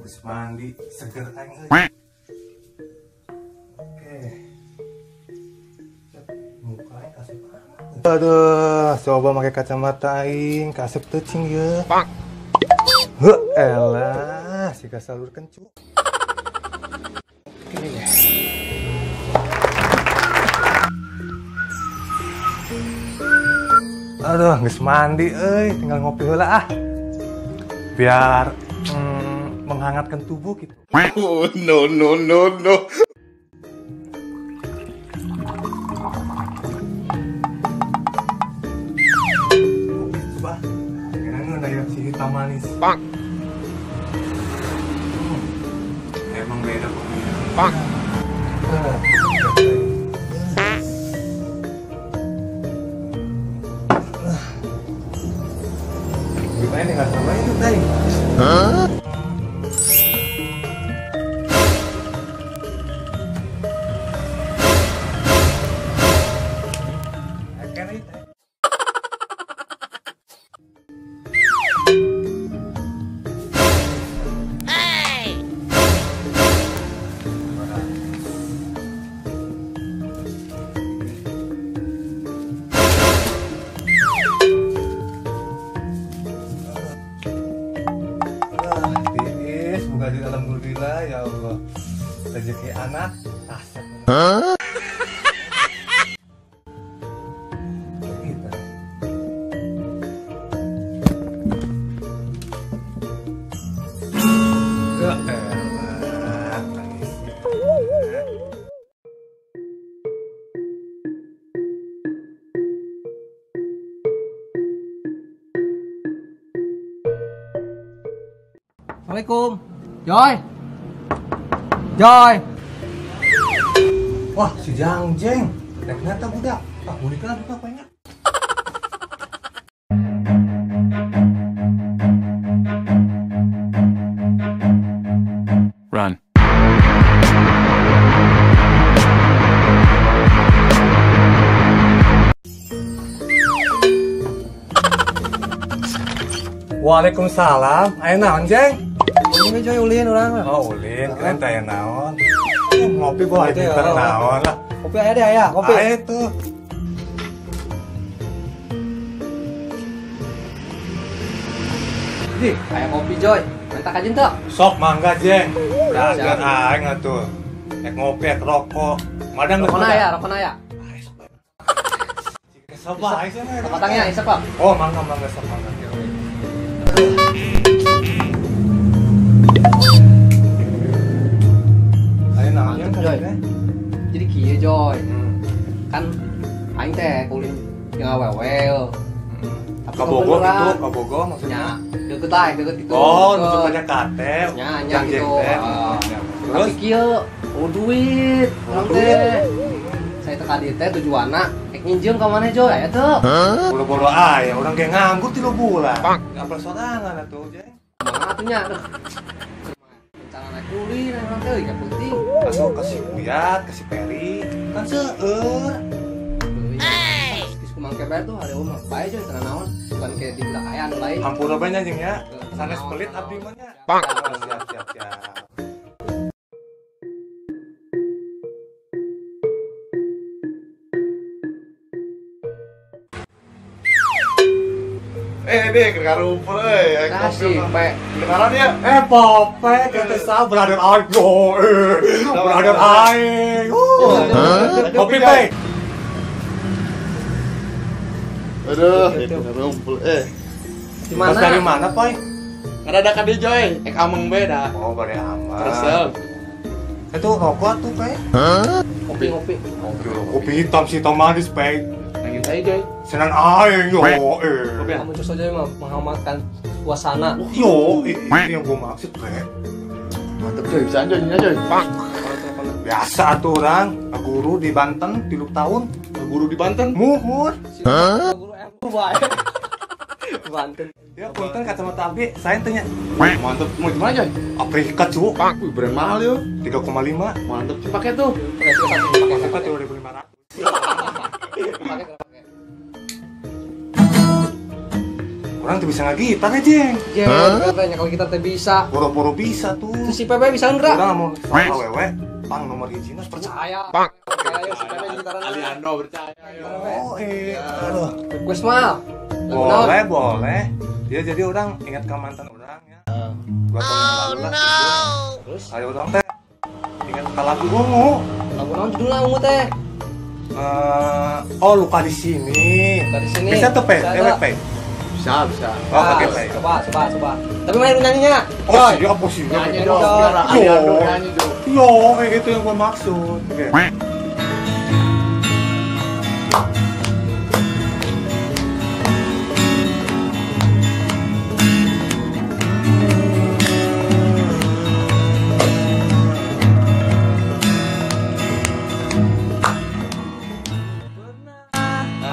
Geus mandi, seger aing euy. Oke. Muka aing kasep banget. Aduh, coba make kacamata aing, kasep teu cing ieu. Heuh, elah, siga salur kencu. Oke. Aduh, geus mandi euy, tinggal ngopi heula ah. Biar menghangatkan tubuh gitu. Oh, no no no no. Kopi coba. Kira-kira ya si hitam manis. Bang. Emang beda kopinya. Bang. Gimana nih nggak sama itu, Tay? Hah? Alhamdulillah ya Allah, rezeki anak asep. Hah? Ya elah, nangisnya. Assalamualaikum. Joy. Joy. Wah, si Jangjeng. Rek nata budak. Ah, mulikeun budak banyak. Run. Waalaikumsalam. Aya naon, Jeng? Ini Joy ulin urang. Oh, ulin. Keren teh naon. Ngopi boleh pinter naon lah. Kopi aya deh aya, kopi. Aya tuh. Di, aya kopi Joy. Minta kajin teu? Sok mangga, Jeng. Dagang aing atuh. Rek ngopi, rek rokok. Madang geus rokona aya, rokona aya. Sok bae cenah. Patangnya isep, Pak. Oh, mangga mangga sok mangga. Ayo naon Joy. Jadi kieu Joy. Kan aing teh ulin jeung awewe. Ka Bogor gitu, ka Bogor maksudnya. Deket lah, deket itu. Oh, nuju ka Jakarta. Nya, nya gitu. Terus kieu, oh duit, urang teh. Saya teh ka dieu teh tujuanna rek nginjeum ka maneh Joy, aya teu? Boro-boro aya, urang ge nganggur 3 bulan. Apal sorangan atuh, Jeng. Kumaha atuh nya? Aduh. Rencana naik ulin urang teh ya penting. Masuk ke si Kuyat, ke si Peri, kan seueur. Geus kumang keber tuh hari umah bae Joy teu naon, bukan kayak di budak aya anu lain. Hampura bae nya Jeng nya. Sanes pelit abdi mah nya. Siap siap siap. Deh, karumpul euy. Kasih, Pe. Kenalan ya? Pope, kata sa brother aing. Yo, brother aing. Kopi, Pe. Aduh, karumpul Di mana? Dari mana, Poy? Ngarada ka dieu, Joy. Ek ameng beda. Oh, bade ameng. Resep. Itu rokok tuh, Pe. Kopi, kopi. Kopi hitam sih, hitam manis, Pe. Nangin saya, Joy. Senan aing yo. Kamu terus saja menghangatkan suasana. Yo, itu yang gua maksud, Pe. Mantep, Joy. Bisa Joy, nya, Joy. Biasa atuh urang, guru di Banten 3 tahun. Guru di Banten? Muhur. Guru aku bae. Banten. Ya, punten kacamata abdi, saya tanya. Mantep, mau gimana, Joy? Afrika, cu. Wih, brand mahal yo. 3,5. Mantep, pakai tuh. Pakai 2.500. Pakai. Orang tuh bisa ngagitar ya, Jeng. Jeng, katanya kalau gitar teh bisa. Boro-boro bisa tuh. Terus si Pepe bisa enggak? Orang mau sama awewe, pang nomor hijina percaya. Pang. Percaya si Pepe gitaran. Aliando percaya. Oh, aduh. Request mal. Boleh, boleh. Dia jadi orang ingat ke mantan orang ya. 2 tahun yang lalu lah. Terus? Ayo orang teh ingat ke lagu ungu. Lagu naon judulna ungu teh? Oh, luka di sini. Luka di sini. Bisa tuh, Pe? Pe. Bisa, bisa. Oh, oke, Pe. Coba, coba, coba. Tapi main nyanyinya. Oh, siap, oh, siap. Nyanyi dong. Nyanyi dong. Yo, kayak gitu yang gua maksud. Oke.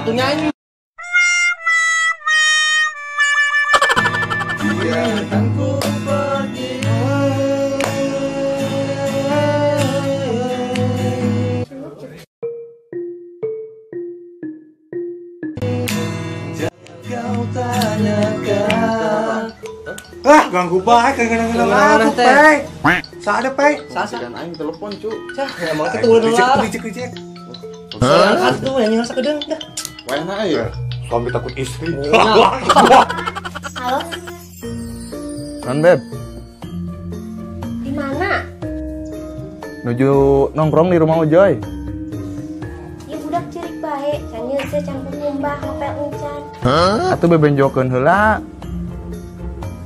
Aku nyanyi. Biarkan ku pergi. Jangan kau tanyakan. Ah, ganggu baik, kadang-kadang aku, Pe. Saat Pe. Sasa. Dan aing telepon, cu. Cah, emang itu udah lah. Reject, reject. Hah? Tuh, nyanyi rasa kedeng dah. Wayana ya? Suami takut istri. Halo. Non beb. Di mana? Nuju nongkrong di rumah Ojoy. Ya budak cerik bae, can nyeuseuh can kukumbah ngepel encan. Atuh bebenjokeun heula.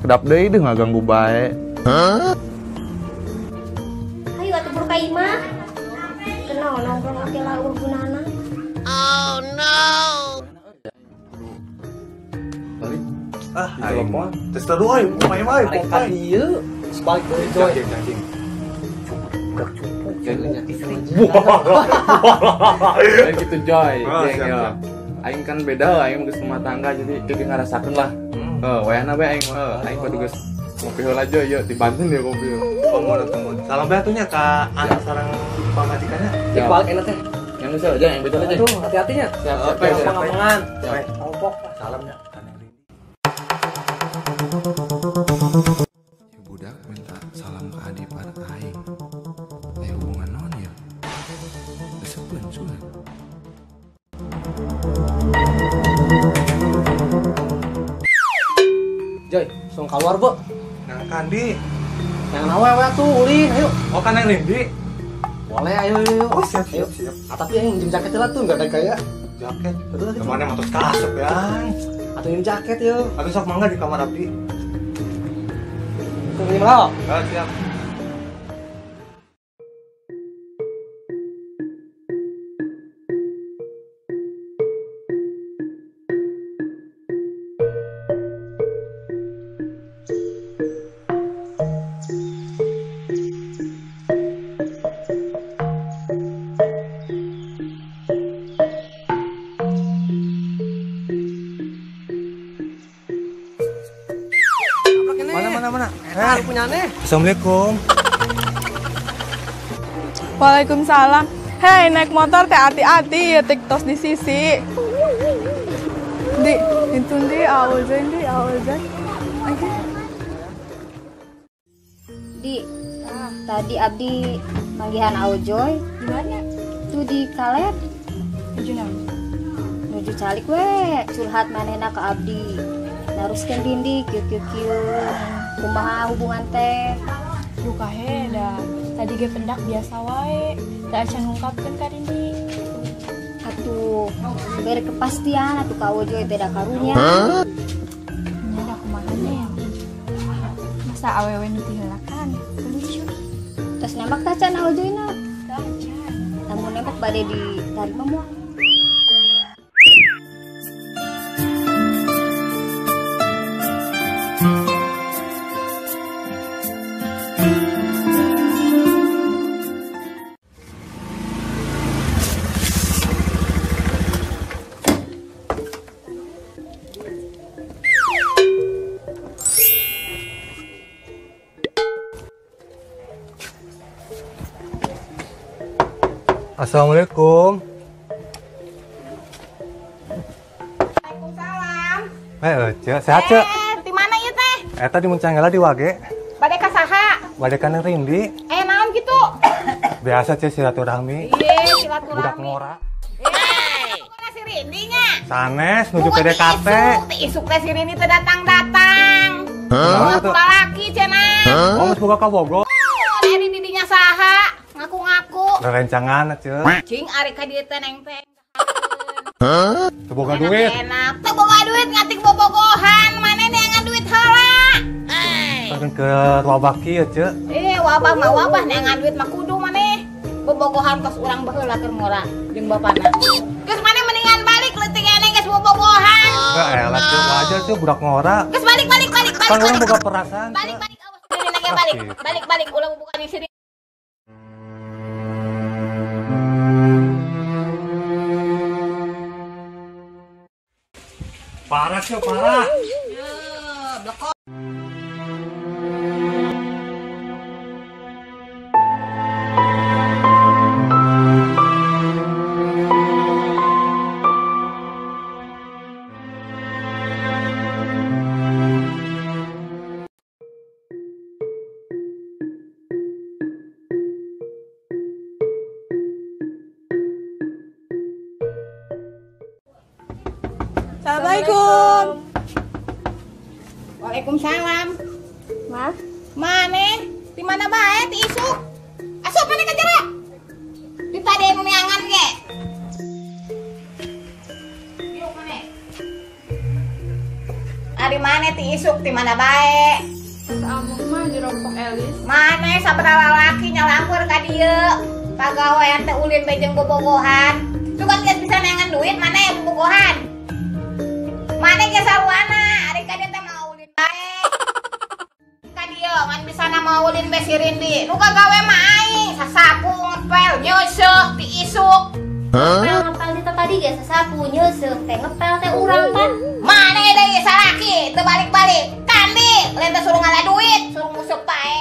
Kedap deui deuh ngaganggu bae. Hayu atuh buru ka imah. Kenal nongkrong oke lah gunana. Oh no. Balik. Ah, telepon. Tes terus euy, kumaha mah euy, Arek ka dieu, sebalik deui coy. Cacing. Budak cupu. Kayak gitu Joy, geng ya. Aing kan beda, aing geus rumah tangga jadi jadi ngarasakeun lah. Heuh, wayahna we aing mah, aing kudu geus ngopi heula Joy, yeuh di Banten ya kopi. Oh, mau tunggu. Salam bae atuh nya ka anak sareng pamajikannya. Cek balik enak teh. Yang geus aja, yang betul aja. Aduh, hati-hatinya. Siap, siap, siap. Pengamangan. Kelompok salamnya. Budak minta salam ke adik ipar aing. Hubungan naon ya? Resepeun sudah. Joy, langsung keluar, Bu. Nang kandi. Yang awewe tuh, ulin, ayo. Oh, kan yang Rindi. Boleh, ayo, ayo. Oh, siap, siap, siap. Ah, tapi yang minjem jaket lah tuh, enggak ada kayak jaket. Betul tadi. Kemana motor kasep ya? Atau minjem jaket yuk. Atau sok mangga di kamar abdi. Tunggu minjem lah. Ah, siap. Mana? Punya aneh. Assalamualaikum. Waalaikumsalam. Hei, naik motor teh hati-hati ya, tiktos di sisi. Di, itu di, awajan di, awajan. Oke. Di, tadi abdi manggihan Aojoy. Di mana? Tuh di Kaler. Nuju naon? Nuju calik we, curhat manehna ka abdi. Naruskeun Rindi kieu kieu kieu. Kumaha hubungan teh? Duka he da. Tadi ge pendak biasa wae. Teu acan ngungkapkeun ka Rindi. Atuh bere kepastian atuh ka Aojoy teh da karunya. Nya da kumaha nya? Masa awewe nu tiheulakan? Lucu. Tos nembak tah can Aojoyna? Teu acan. Lamun nembak bade ditarima moal? Assalamualaikum. Waalaikumsalam. Ceu, sehat ceu. Di mana ieu teh? Eta di Muncangela di Wage. Bade ka saha? Bade ka Neng Rindi. Naon kitu? Biasa ceu silaturahmi. Iya, silaturahmi. Budak ngora. Pokoknya si Rindi nya. Sanes nuju PDKT. Isuk teh si Rindi teh datang-datang. Hah? Ngaku lalaki cenah. Oh, geus boga ka Bogor. Ari didinya saha? Ngaku-ngaku. Rerencangan ceu. Cing ari ka dieu teh neng teh. Hah? Teu boga duit. Enak. Teu boga duit ngatik bobogohan, maneh neangan duit heula. Kan ke wabah kieu ceu. Wabah mah wabah neangan duit mah kudu maneh. Bobogohan kos urang baheula keur ngora jeung bapana. Geus maneh mendingan balik leutik ene geus bobogohan. Elah ceu, wajar ceu budak ngora. Geus balik balik balik balik. Kan urang boga perasaan. Balik balik awas diri lagi balik. Balik balik ulah bobogohan di sini. Parah ceu, parah. Blekok. Assalamualaikum. Waalaikumsalam. Maaf. Maneh di mana bae ti isuk? Asup maneh ka jero. Di tadi nu neangan ge. Yuk maneh. Ari maneh ti isuk di mana bae? Amuk mah jerompok Elis. Maneh sabaraha lalaki nyalampeur ka dieu. Pagawean teh ulin bae jeung bobogohan. Sugan geus bisa neangan duit maneh bobogohan. Maneh ge saruana, ari ka dieu teh mau ulin bae. Ka dieu ngan bisana mau ulin bae si Rindi. Nu gagawe mah aing, sasapu ngepel nyeuseuh ti isuk. Ngepel ngepel di tadi ge sasapu nyeuseuh teh ngepel teh urang pan. Maneh deui salaki teu balik-balik. Kandi lain teh suruh ngala duit, suruh nguseup bae.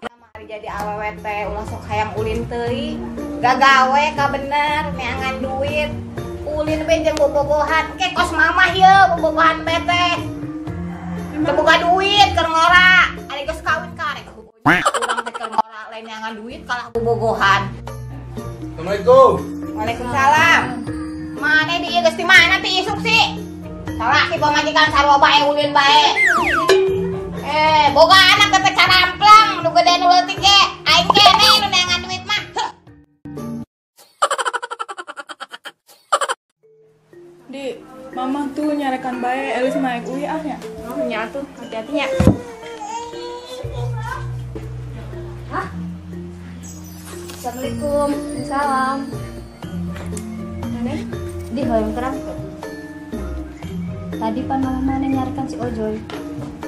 Mari jadi awewe teh ulah sok hayang ulin teuing. Gagawe ka bener neangan duit. Ulin be jeung bobogohan, ke kos mamah ye bobogohan be teh. Teu boga duit keur ngora, ari geus kawin karek urang teh keur ngora lain neangan duit kalah bobogohan. Assalamualaikum. Waalaikumsalam. Maneh di ieu geus di mana ti isuk sih? Salaki pamajikan sarua bae ulin bae. Boga anak teh caramplang nu gede nu leutik ge, aing kene nu neangan duit mah. Di, mama tuh nyarekan bae, Elis naik uwi ah ya. Oh, nya tuh, hati-hati nya. Hah? Assalamualaikum. Salam. Maneh? Di hoyong terang. Tadi pan mama maneh nyarekan si Ojoy.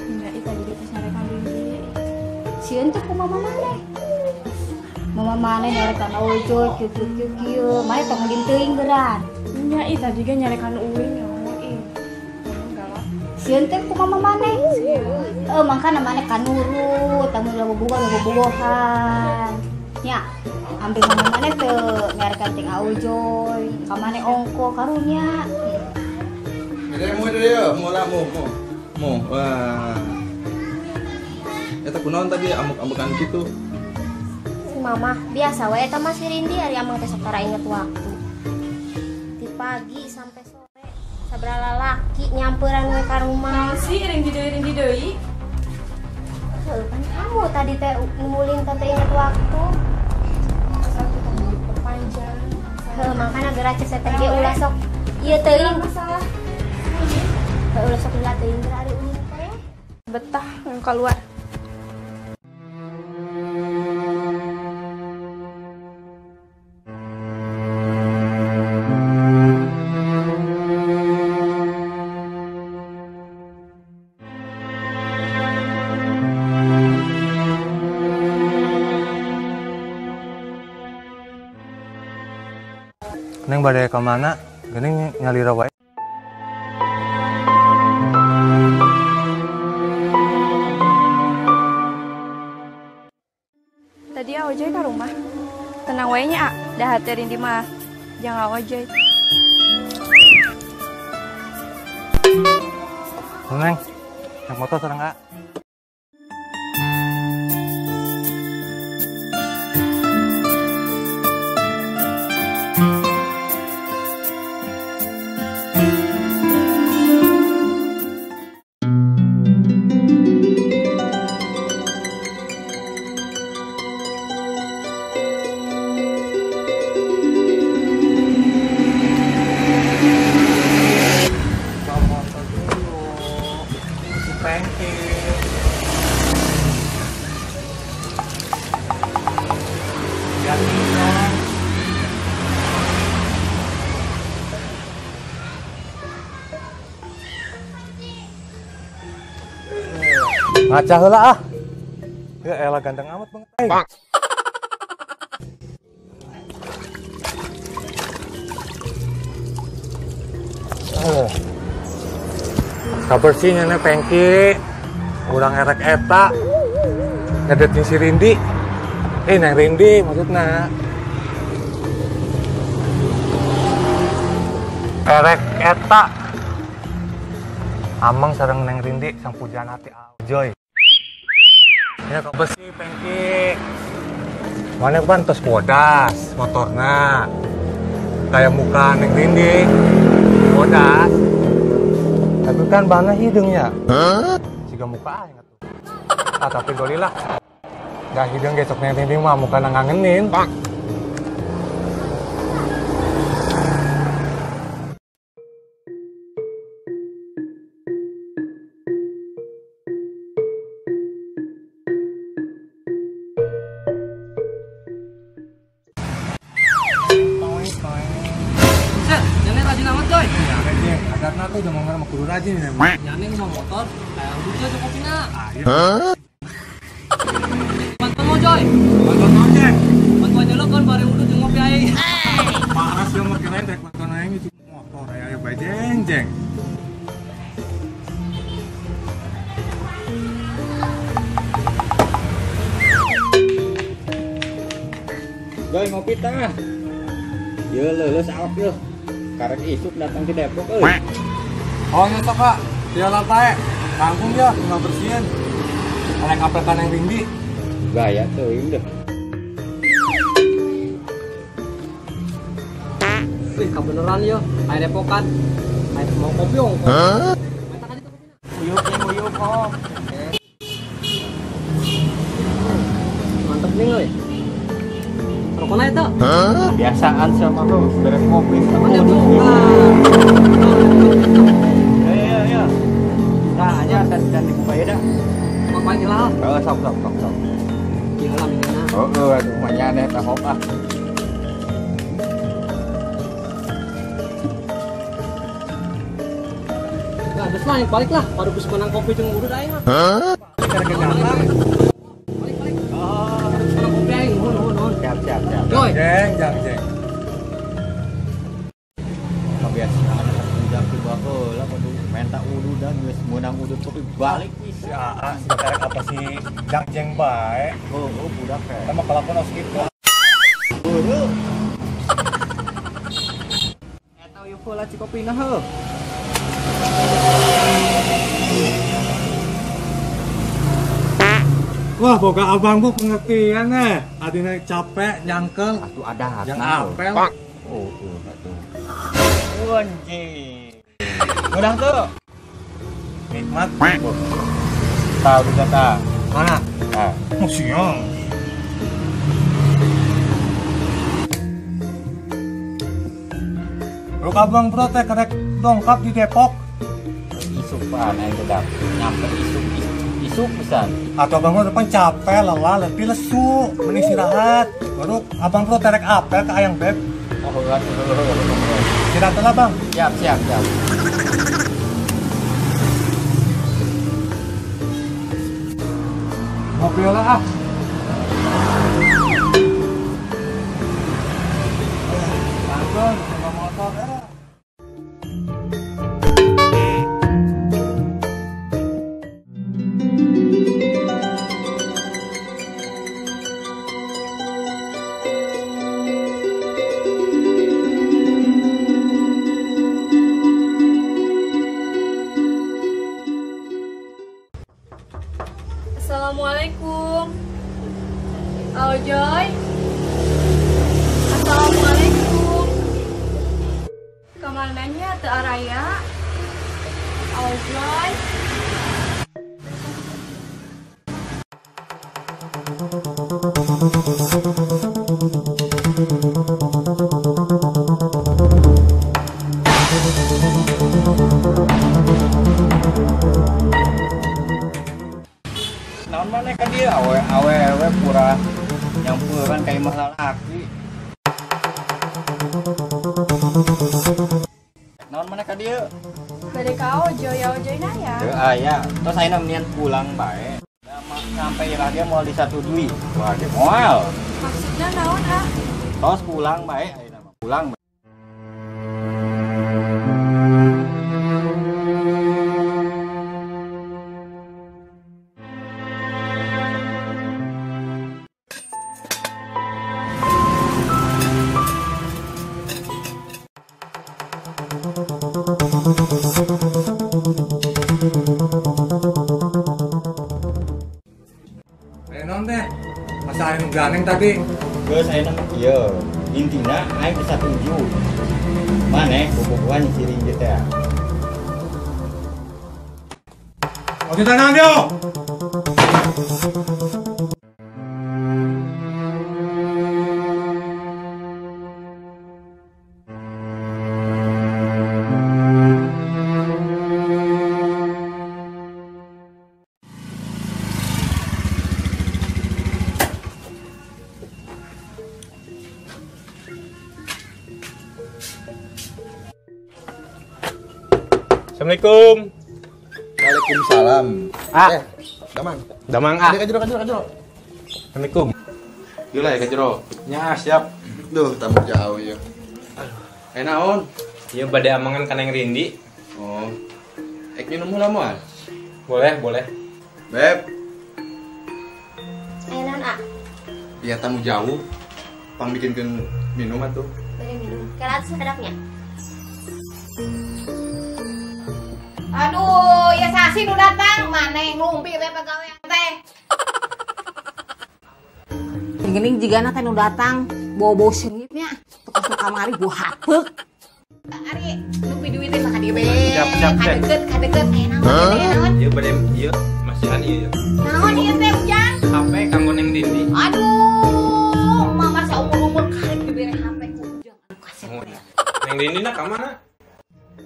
Enggak, tadi dia nyarekan Rindi. Sieun tuh ku mama maneh. Mama maneh nyarekan Ojoy kieu kieu kieu. Maneh tong ulin teuing geran. Nya ih tadi ge nyarekan uling ya ih. Galak. Sieun teh ku mama maneh. Heeh, mangkana maneh ka nurut, tamu bobogohan. Nya, ambil mama maneh teu nyarekan ting Ojoy, ka maneh ongko karunya. Ada mau dia, mau lah mau mau. Mau. Wah. Eta kunaon tadi ambek-ambekan kitu? Si mama biasa we eta mah si Rindi ari amang teh sok tara inget waktu. Pagi sampai sore sabaraha lalaki nyamperan we ka rumah. Naon sih Rindi deui? Heuh, kan kamu tadi teh ngulin teh inget waktu. Satu tadi perpanjang. Heuh, mangkana geura cek teh ge ulah sok ieu teuing. Masalah. Heuh, ulah sok ulah teuing geura ari ulin teh. Betah yang keluar. Neng bade ka mana? Geuning nyalira wae. Tadi Ojoy ka rumah. Tenang wae nya, dah hate Rindi mah. Jangan Ojoy. Neng, naik motor sareng A. Ngaca heula ah. Ya elah ganteng amat banget aing. Kabersih nyana pengki. Urang erek eta. Ngedetin si Rindi. Neng Rindi maksudna. Erek eta. Ameng sareng Neng Rindi sang pujaan hati Joy. Ya kebesi pengki. Mana ban tos bodas motorna. Kayak muka Neng Rindi. Bodas. Tapi kan bannya hidungnya. Siga muka aing atuh. Ah tapi golilah. Dah hidung gesok Neng Rindi mah muka ngangenin. Karena tuh udah mau ngarep kudu rajin ya. Nyane mau motor, kayak udah cukup kopina. Ayo. Bantuan mau Joy. Bantuan mau Jeng. Bantuan nyelok kan bare udut jeung ngopi aing. Parah sih mah kirain rek bantuan aing itu motor aya bae jeng jeng. Joy ngopi tah. Ye leuleus awak yeuh. Karek isuk datang ke Depok euy. Oh nyesok Pak, dia lantai. Kangkung ya, tinggal bersihin. Arek apetan yang tinggi. Gaya teuing deh. Wih, kebeneran yo, aya Depokan. Aya mau kopi ongkos. Hah? Meta ka ditu kopina. Uyup uyup oh. Mantep nih euy. Rokona eta? Biasaan sama lu, beres ngopi. Ya ya ya. Nah, hanya dan dibuka ya dah. Ngapain lah? Oh, sok sok sok sok. Gila lah mikirna. Oh, aduh manya deh tahop ah. Nah, geus lah, balik lah. Baru geus menang kopi jeung udud aing mah. Hah? Balik balik. Oh, baru geus menang kopi aing. Nuhun nuhun nuhun. Siap siap siap. Joy. Jeng, jeng, jeng. Kebiasaan budak di baheula kudu menta ududan geus meunang udud kopi balik Si AA si karek apa sih jang jeng bae. Oh, oh budak teh. Sama kelakuan harus gitu. Heueuh. Eta uyup heula cikopina heuh. Wah, boga abang bu pengertian eh. Adina capek, nyangkel. Atuh ada yang apel. Oh, oh, atuh. Anjing. Udah tuh. Nikmat. Tahu udah ta. Mana? Ah, oh, siang. Lu abang bro teh kerek dongkap di Depok. Isuk pan aing kedap. Nyampe isuk isuk pisan. Atau abang bro depan capek, lelah, letih, lesu, mending istirahat. Baru abang bro terek apel ke ayang beb. Oh, heula. Istirahat lah bang. Siap, siap, siap. Ngopi lah ah. Langsung sama motor eh. Assalamualaikum. Aojoy. Assalamualaikum. Kemananya teu araya? Aojoy. Naon maneh ka dieu awe-awe pura nyampuran ka imah lalaki. Naon maneh ka dieu? Bade ka Aojoy, Aojoy na ya. Teu aya. Tos ayeuna mendingan pulang bae. Sampai irah dia moal disatujui. Wah, ge moal. Maksudna naon ah? Tos pulang bae ayeuna mah. Pulang bae. Non teh, masa aing gandeng tadi. Geus ayeuna mah kieu. Intina aing bisa tuju. Maneh bobogohan si Rindi teh. Oke tangan yo. Assalamualaikum. Waalaikumsalam. Ah, Damang. Damang ah. Ka jero ka jero ka jero. Assalamualaikum. Gila ya ka jero. Nya siap. Duh, tamu jauh ya. Aduh. Naon? Ieu bade amangan ka Neng Rindi. Oh. Ek minum heula moal? Boleh, boleh. Beb. Aya naon ah? Iya tamu jauh. Pangbikinkeun minum atuh. Bade minum. Kala atuh sadapnya. Aduh, ya sasi nu datang, maneh nglumpi we pagawean teh. Geuning jigana teh nu datang, bau-bau seungitnya, tukos nu kamari bau hapeuk. Ari, nu piduit teh mah ka dieu we. Siap, siap, teh. Kadeukeut, kadeukeut aya naon, aya naon? Ieu bade ieu masihan ieu. Naon ieu teh Ujang? HP kanggo Neng Dindi. Aduh, mama saumur-umur karek dibere HP ku Ujang. Aduh kasep teh. Neng Dindi na ka mana?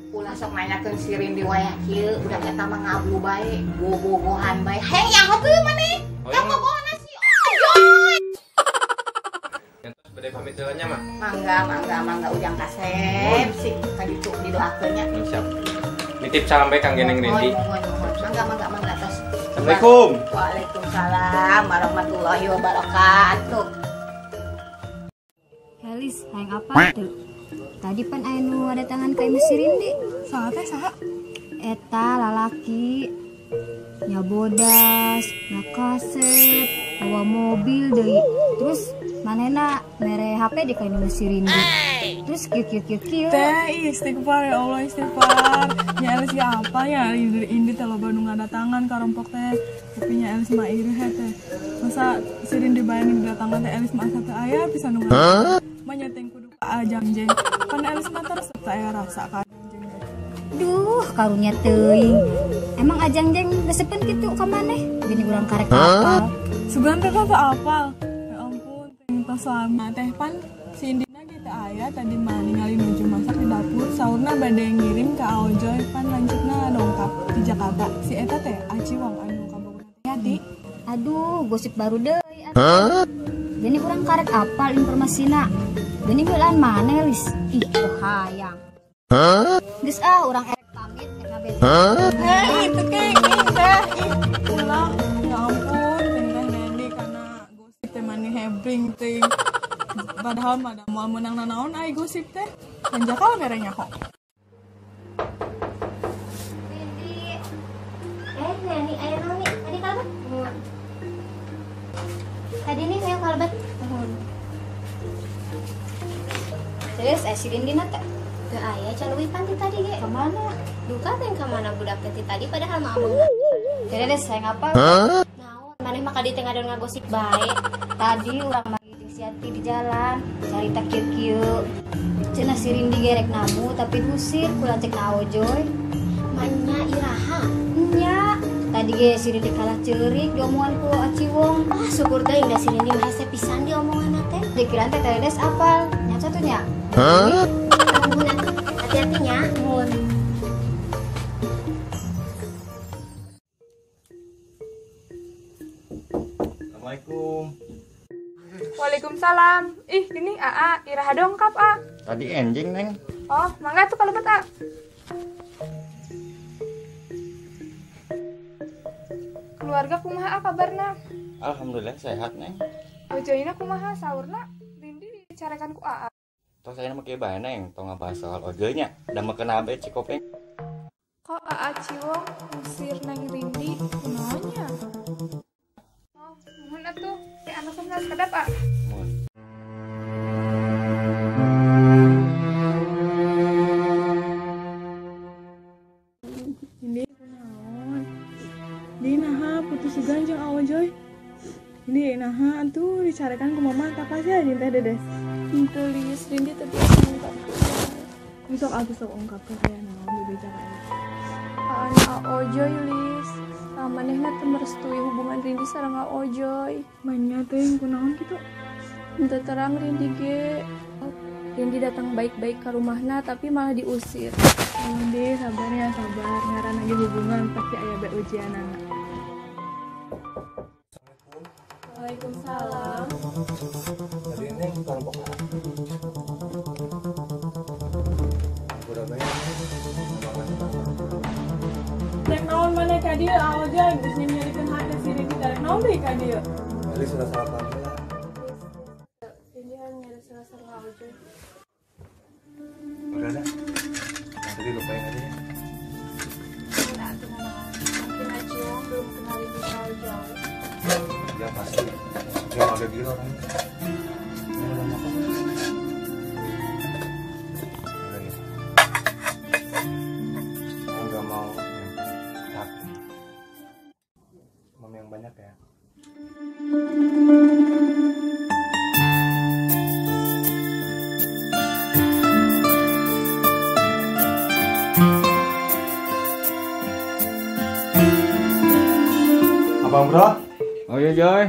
Ulah sok nanyakeun si Rindi wayah kieu, budak eta mah ngablu bae, bobogohan bae. Heng yang teu maneh? Yang bobogohan si Ojoy. Entos bade pamit heula nya mah. Mangga, mangga, mangga Ujang kasep sik ka ditu didoakeun nya. Siap. Nitip salam bae kangge Neng Rindi. Mangga, mangga, mangga tos. Assalamualaikum. Waalaikumsalam warahmatullahi wabarakatuh. Helis, hayang apa tuh? Tadi pan aya nu datangan ka imah si Rindi. Saha teh saha? Eta lalaki nya bodas, nya kasep, bawa mobil deui. Terus manehna mere HP di ka imah si Rindi. Terus kieu kieu kieu kieu. Teh istighfar ya Allah istighfar. Nya Elis ge apa ya Rindi teh loba nu ngadatangan ka rompok teh. Tapi nya Elis mah iri teh. Masa si Rindi bae nu didatangan teh Elis mah asa teu aya pisan nu ngadatangan. Mah nya teh kudu ka Ajang Jeng. Pan Elis mah terus teu aya rasa ka Ajang Jeng teh. Duh, karunya teuing. Emang Ajang Jeng resepeun kitu ka maneh? Gini urang karek apal. Sugan teh teu apal. Ya ampun, teh tos lama teh pan si Indina ge teu aya tadi mah ningali nuju masak di dapur, saurna bade ngirim ka Aojoy pan lanceukna dongkap di Jakarta. Si eta teh Aci Wong anu kabogoh teh Adi. Aduh, gosip baru deui atuh. Gini urang karek apal informasina. Gini heulaan maneh Lis. Ih, teu hayang. Geus ah urang erek pamit erek ngabeja. Hei, teu kenging teh. Ih, ulah. Ya ampun, teh Nendi kana gosip teh mani hebring teh. Padahal mah da moal meunang nanaon ai gosip teh. Hanjakal mere nyaho. Rindi. Eh, Neni aya naon nih? Tadi kalebet? Tadi nih hayang kalebet. Nuhun. Terus si Rindi na teh? Teu aya can leuwih pan ti tadi ge. Ka mana? Duka teh ka mana budak teh ti tadi padahal mah ameng. Terus saya ngapa? Naon? Maneh mah ka dieu teh ngadon ngagosip bae. Tadi urang manggih jeung si Yati di jalan, carita kieu-kieu. Cenah si Rindi gerek namu tapi diusir ku lanceuk na Ojoy. Manya iraha. Nya, tadi ge si Rindi kalah ceurik diomongan ku Aciwong. Ah, syukur teuing da si Rindi mah hese pisan diomonganna teh. Dikiraan teh Dedes apal. Nya satunya. Hah? Nuhun atuh. Hati-hati nya. Nuhun. Assalamualaikum. Waalaikumsalam. Ih, gini Aa, iraha dongkap A. Tadi enjing, Neng. Oh, mangga tuh kalebet A. Keluarga kumaha A kabarna? Alhamdulillah sehat, Neng. Ojoyna kumaha saurna? Rindi dicarekan ku Aa. Toh saya mah kieu bae, Neng, tong ngabahas soal ojoynya. Da mah kena abe cikopeng. Kok Aa Ciwong ngusir Neng Rindi kunaon nya? Oh, nuhun atuh. Teh anu kumaha sakedap A. Mun. Ini kunaon? Di naha putus sugan jeung Aojoy. Ini naha atuh dicarekan ku mama tah pasti anjing teh Dedes. Henteu Lis, Rindi teu tiasa ngungkapkeun. Besok aku sok ungkapkeun aya naon dibeja ka Elis. Aa Aojoy Lis. Manehna teu merestui hubungan Rindi sareng Aojoy. Manya teuing kunaon kitu? Henteu terang Rindi ge. Rindi datang baik-baik ke rumahna tapi malah diusir. Rindi sabar ya sabar, ngaran lagi hubungan pasti aya bae ujianana. Waalaikumsalam. Tadi Neng kelompok A. Udah banyak. Rek naon maneh ka dieu Aojoy geus nyerikeun hate si Rindi rek naon deui ka dieu? Elis sudah salah paham lah. Rindi hayang nyari salah sareng Aojoy. Udah dah. Yang tadi lupain aja ya. Enggak, tenang. Mungkin Aciwong belum kenal Rindi terlalu jauh. Ya pasti. Dia ada gila orangnya. Ini udah makan. Udah ya. Aku nggak mau yang mau yang banyak ya. Abang bro? Oh iya Joy.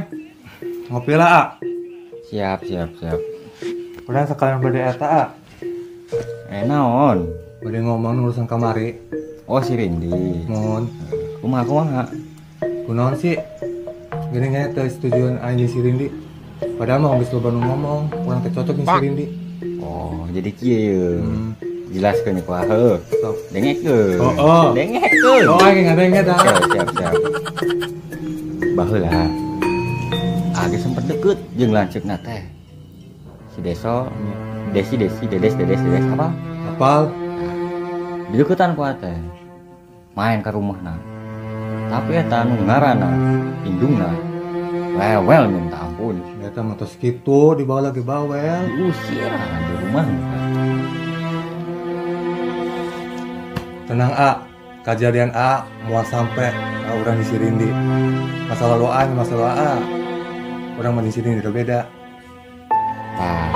Ngopi lah A. Siap siap siap. Udah sekalian beli eta A. Naon? Bade ngomong urusan kamari. Oh si Rindi. Mun. Kumaha kumaha? Kunaon sih? Gini nya teu setujuan aing jeung si Rindi. Padahal mah geus loba nu ngomong, urang teh cocok jeung si Rindi. Oh, jadi kieu. Jelaskeun ku heuh. Sok. Dengekeun. Oh, oh. Dengekeun. Oh, aing ngadenge dah. Siap siap siap. Baheula. Age sempet deket jeung lanceukna teh. Si Deso, Desi Desi Dedes Dedes Dedes apa? Apal. Dideketan ku teh. Main ke rumahna. Tapi eta nu ngaranna indungna rewel minta ampun. Eta mah tos kitu dibawa lagi bawel. Diusir di rumah. Tenang A, kejadian A moal sampai ka urang di si Rindi. Masa lalu A, masa lalu A. Urang mah di si Rindi udah beda. Tah,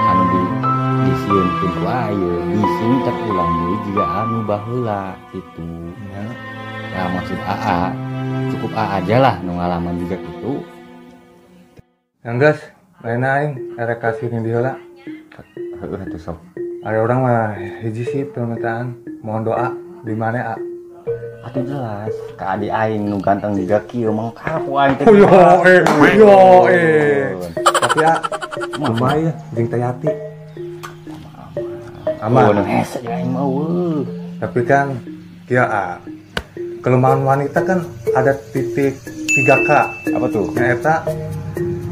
anu di disieunkeun ku ayeuna, di sini terulang deui jiga anu baheula kitu. Ya. Nah, maksud AA cukup A aja lah nu ngalaman juga gitu. Yang geus, lain aing erek ka si Rindi heula. Heuh atuh sok. Ada orang mah hiji sih permintaan, mohon doa di mana A? Atuh jelas, ka adi aing nu ganteng juga kieu mangkap ku aing teh. Yo yo eh. Tapi A, kumaha ya jeung Teh Yati? Aman. Oh, nu hese jeung aing mah eueuh. Tapi kan kieu A, kelemahan wanita kan ada titik 3K. Apa tuh? Nyaeta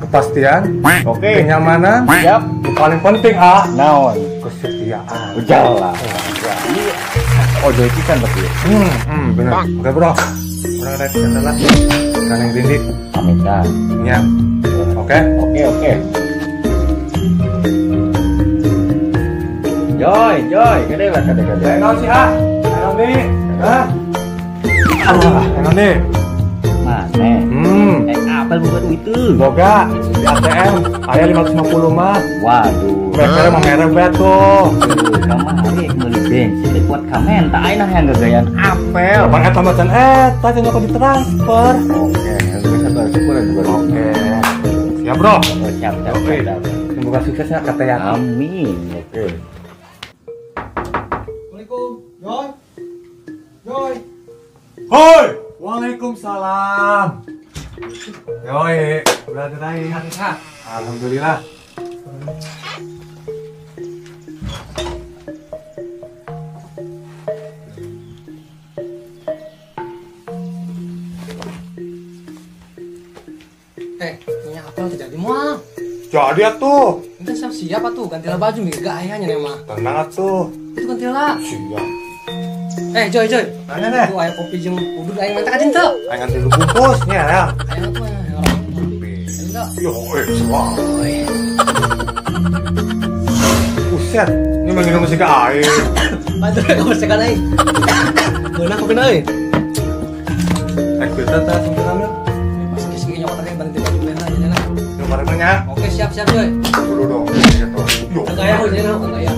kepastian, oke, kenyamanan, siap. Yang paling penting A, naon? Kesetiaan. Jelas. Oh, jadi kan berarti. Benar. Oke, bro. Urang rek eta lah. Kan yang Rindi. Pamit dah. Nya. Oke. Oke, oke. Joy, Joy, gede lah, gede, gede. Naon sih, A? Naon nih? Hah? Ah, naon nih? Maneh. Apel boga duit teu? Boga di ATM aya 550 mah. Waduh. Mere mah mere bae tuh. Kamari meuli bensin teh kuat kamen tak ayeuna hayang gagayan apel. Pan eta mah can eta can kok ditransfer. Oke, geus atuh syukur juga. Oke. Siap, Bro. Oh, siap, siap, siap. Semoga suksesnya kata ya. Amin. Oke. Assalamualaikum. Joy. Joy. Hoi. Waalaikumsalam. Yoi, udah terakhir. Alhamdulillah. Ini apa terjadi moal? Jadi atuh. Ini siap-siap atuh, gantilah baju nih gayanya nih mah. Tenang atuh. Itu gantilah. Siap. Joy, Joy. Nanya deh. Tuh aya kopi jeung udud aing menta ka teu. Aing nganti lu bungkus nya ya. Aing tuh aya kopi. Yo, semua. Buset, ini mah minum musik aing. Bantu aku musik aing. Beunah kopi euy. Kita teh sempurna. Pas geus nyokot teh bantu baju beunah nya lah. Yo barengnya. Oke, siap siap Joy. Dulu dong gitu. Yo. Gaya hujan gaya.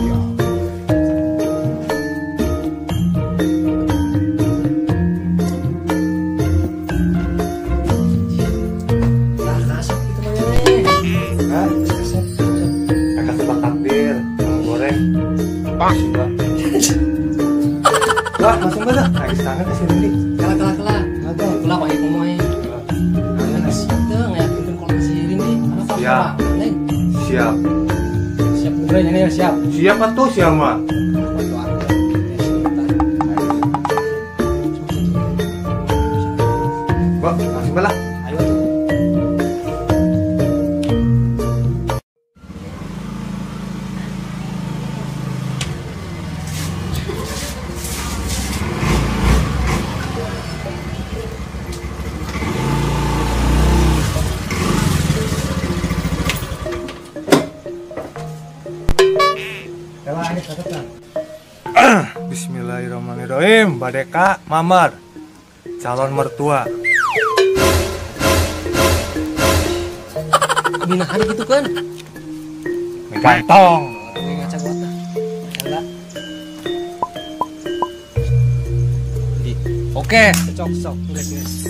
Lah, langsung aja. Lagi tangan ke sini. Kalah kalah kalah. Ulah pakai ngomong aja. Nanya siap tuh ngayakinkan kalau si Rini. Siap. Siap. Siap bener ini ya siap. Siap atuh siap mah. Mbak, langsung lah. Ayo. Bismillahirrahmanirrahim. Badeka Mamar, calon mertua. Abinahan gitu kan? Gantong. Ngaca gua tah. Oke, cocok sok, guys guys.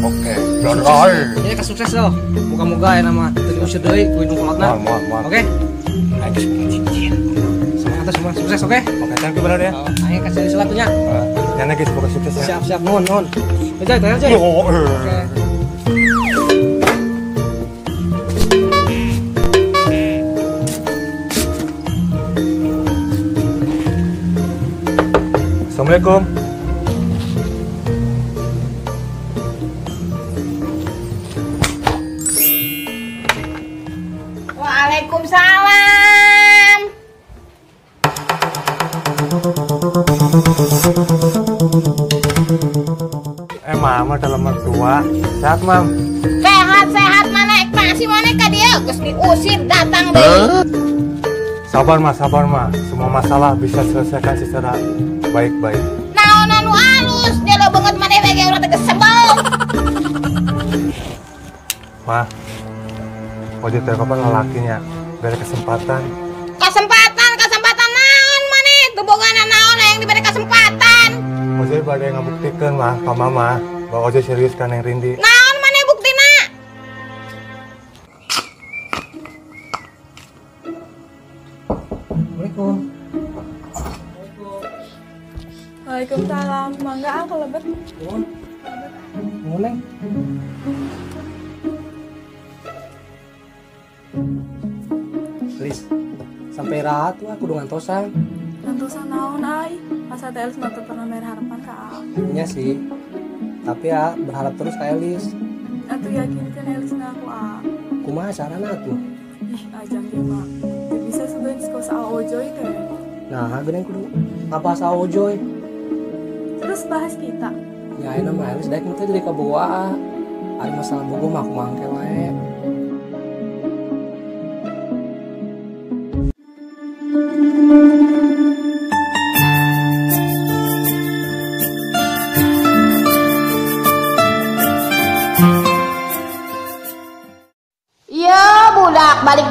Oke, jodoh. Ini sukses loh. Moga-moga ya nama teu diusir deui ku indung kolotna. Oke. Aing geus cincin. Semangat semua sukses oke? Oke, thank you brother ya. Aing kasih selatunya. Nyana guys, semoga sukses ya. Siap siap, nuhun nuhun. Joy, tanya Joy. Oke. Assalamualaikum. Waalaikumsalam. Mama dalam mertua. Sehat, Mam? Sehat, sehat. Mana masih mana ka dia geus diusir datang deui. Sabar, Ma, sabar, Ma. Semua masalah bisa selesaikan secara baik-baik. Naon anu alus, dia lo banget maneh we ge urang teh sebel. Ma, Ojo teh kapan lelakinya beri kesempatan. Kesempatan, kesempatan naon maneh? Teu bogana naon yang diberi kesempatan. Ojo bade ngabuktikeun mah ka mama bahwa Ojo serius ka Neng Rindi. Naon maneh buktina? Assalamualaikum. Waalaikumsalam. Mangga ah kalebet. Nuhun. Nuhun, Neng. Please, sampai rahat tuh aku udah ngantosan. Ngantosan naon ai? Masa teh Elis mah teu pernah mere harapan ka A. Iya sih. Tapi ya berharap terus ka Elis. Atuh yakinkeun Elis na aku A. Kumaha carana atuh? Ih, ajang ge mah. Teu bisa sugan kos Aojoy teh. Nah, geuning kudu ngabahas Aojoy. Terus bahas kita. Ya ayeuna mah Elis daek teh jadi kaboga. Ari masalah bogo mah aku mangke wae.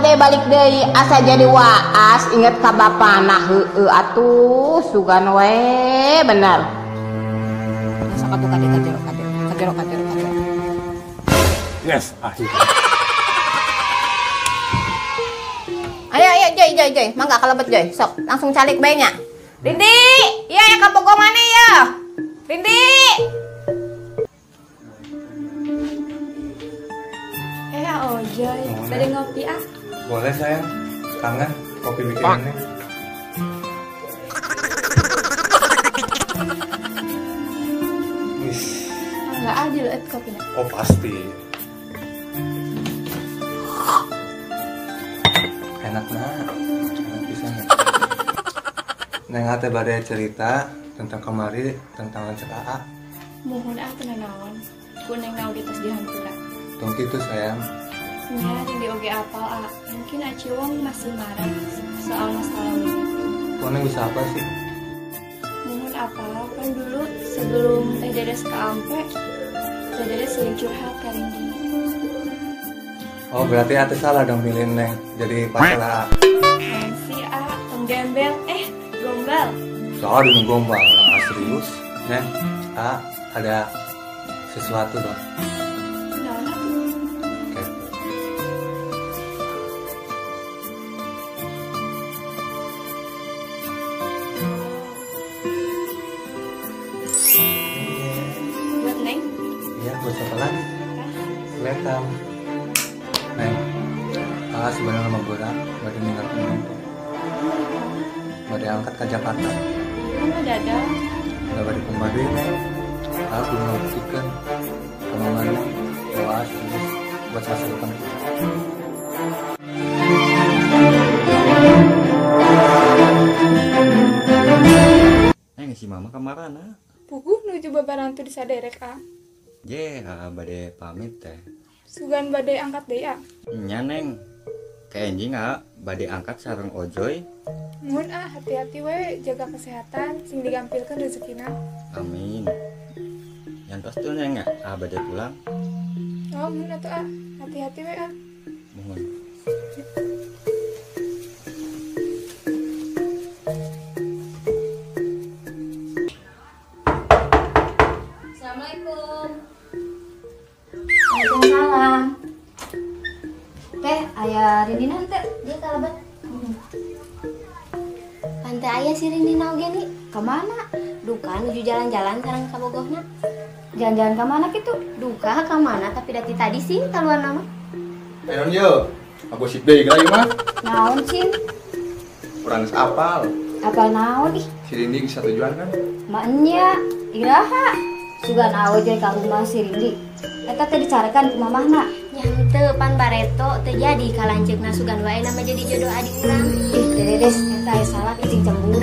deui balik deui asa jadi waas inget ka bapana heueuh atuh sugan we bener. Sok atuh kade kajero kade kajero kajero kajero. Yes, akhir. Ayo ayo Joy Joy Joy, mangga kalebet Joy. Sok langsung calik bae nya. Rindi, iya ya kabogo mana ya? Rindi. Ojoy, bade ngopi ah. Boleh sayang, kangen kopi bikinannya. Enggak adil et kopinya. Oh pasti. Enak nah, enak pisan. Neng ate bade cerita tentang kemari, tentang lanceuk AA. Muhun ah teu nanaon. Ku neng oge tos dihampura. Tong kitu sayang. Nya Rindi oge apal ah. Mungkin Aci Wong masih marah soal masa lalu. Kok neng bisa apa sih? Muhun apal kan dulu sebelum Teh Dedes ke Ampe, Teh Dedes sering curhat ke Rindi. Oh berarti ate salah dong milih neng jadi pacar AA. Si A, tong gembel, gombal. Soal di gombal, orang serius. Neng, A ada sesuatu dong. Buat Neng? Iya, buat siapa lagi? Welcome. Neng, kakak sebenarnya sama Bora, baru meninggalkan Neng. Baru angkat ke Jakarta. Mana dadang? Gak balik kembali, Neng. Kakak belum membuktikan sama Neng bahwa serius buat masa depan kita. Neng, si mama kamarana? Puguh nuju babarantu di saderek ah. Je, bade pamit teh. Sugan bade angkat deui ah. Nya Neng. Kaenjing ah bade angkat sareng Ojoy. Muhun ah hati-hati we jaga kesehatan sing digampilkeun rezekina. Amin. Yantos tuh Neng ya, ah bade pulang. Oh, muhun atuh ah. Hati-hati we ah. Muhun. Assalamualaikum. Waalaikumsalam. Teh, aya Rindina henteu? Dia kalebet. Pantai aya si Rindina oge nih. Ka mana? Duka nuju jalan-jalan sareng kabogohna. Jalan-jalan ka mana kitu? Duka ka mana tapi dari tadi sih kaluar nama. Ayo yo, aku sip deui geura ieu mah. Naon cing? Urang geus apal. Apal naon ih? Si Rindi geus satujuan kan? Maenya iraha. Sugan awe ka rumah si Rindi. Eta teh dicarekan ku mamahna. Nya henteu pan bareto teu jadi ka lanceukna sugan wae nama jadi jodoh adik urang. Ih, Dedes eta aya salah cing cemburu.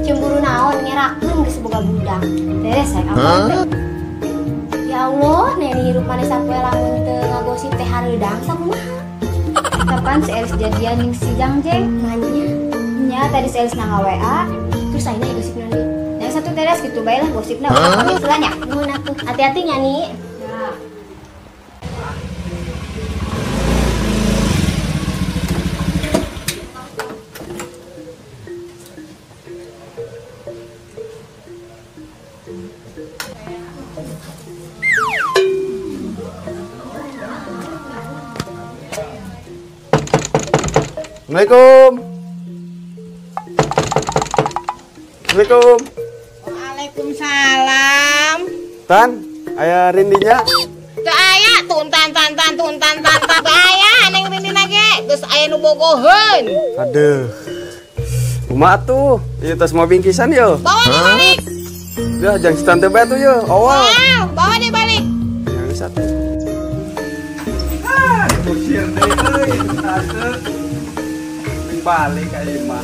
Cemburu naon ngerakeun geus boga budak. Dedes saya apa teh? Ya Allah, neni hirup maneh sapoe lamun teu ngagosip teh hareudang sakumaha? Eta pan si Elis jadian jeung si Jangjeng. Manya. Nya tadi si Elis na nga-WA. Terus ayeuna gosip naon deui? Yang satu teres gitu bae lah gosipna urang pamit heula nya. Nuhun atuh. Hati-hati nya nih. Ya. Assalamualaikum. Assalamualaikum. Waalaikumsalam. Tan, aya Rindinya? Teu aya tuntan tan tan tuntan tan tan. Teu aya neng Rindina ge, geus aya nu bogoheun. Aduh. Kumaha tuh? Ieu tos mau bingkisan yo. Bawa deh balik. Ya, jangan si tante bae tuh yo. Awal. Wow, bawa deh balik. Ya geus atuh. Ah, diusir deui euy tante. Balik aja mah.